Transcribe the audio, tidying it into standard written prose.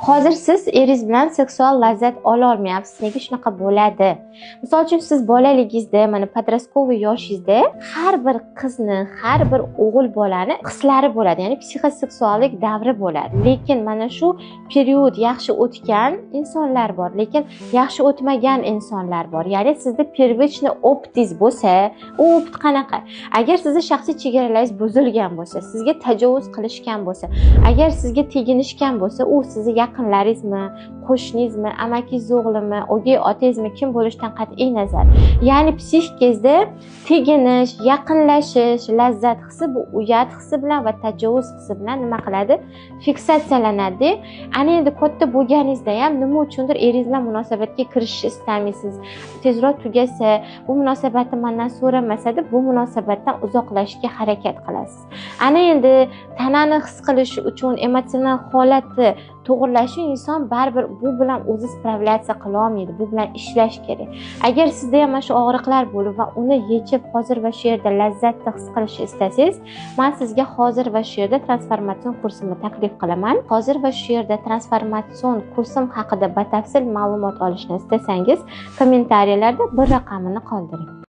Hozir siz eringiz bilan seksual lazzat ololmayapsiz. Nega shunaqa bo'ladi? Misol uchun, siz bolaligingizda, mana подростковый yoshingizda har bir qizni, har bir o'g'il bolani hislari bo'ladi, ya'ni psixoseksuallik davri bo'ladi. Lekin mana shu период yaxshi o'tgan insonlar bor, lekin yaxshi o'tmagan insonlar bor. Ya'ni sizda первичный опыт ingiz bo'lsa, u опыт qanaqa? Agar sizni shaxsiy chegaralaringiz buzilgan bo'lsa, sizga tajovuz qilishgan bo'lsa, agar sizga teginishgan bo'lsa, u sizni yaqinlaringizmi, qo'shningizmi, amakingiz o'g'limi, o'gay otangizmi, kim bo'lishidan qat'iy nazar, ya'ni psixikangizda teginish, yaqinlashish, lazzat hisi bu uyat hisi bilan va tajovuz hisi bilan nima qiladi, fiksatsiyalanadi. Ana endi katta bo'lganingizda ham nima uchundir eringiz bilan munosabatga kirishishni istamaysiz. Tezroq tugasa, bu munosabatni mandan so'ramasa deb, bu munosabatdan uzoqlashishga harakat qilasiz. Ana endi tanani his qilish uchun emotsional holatni to'g'irlashi, inson baribir bu bilan o'zi справляться qilolmaydi, bu bilan ishlash kerak. Agar sizda ham mana shu og'riqlar bo'lib va uni yechib, hozir va shu yerda lazzatni his qilishni istasangiz, man sizga hozir va shu yerda transformatsion kursimni taklif qilaman. Hozir va shu yerda transformatsion kursim haqida batafsil ma'lumot olishni istasangiz, kommentariyalarda bir raqamini qoldiring.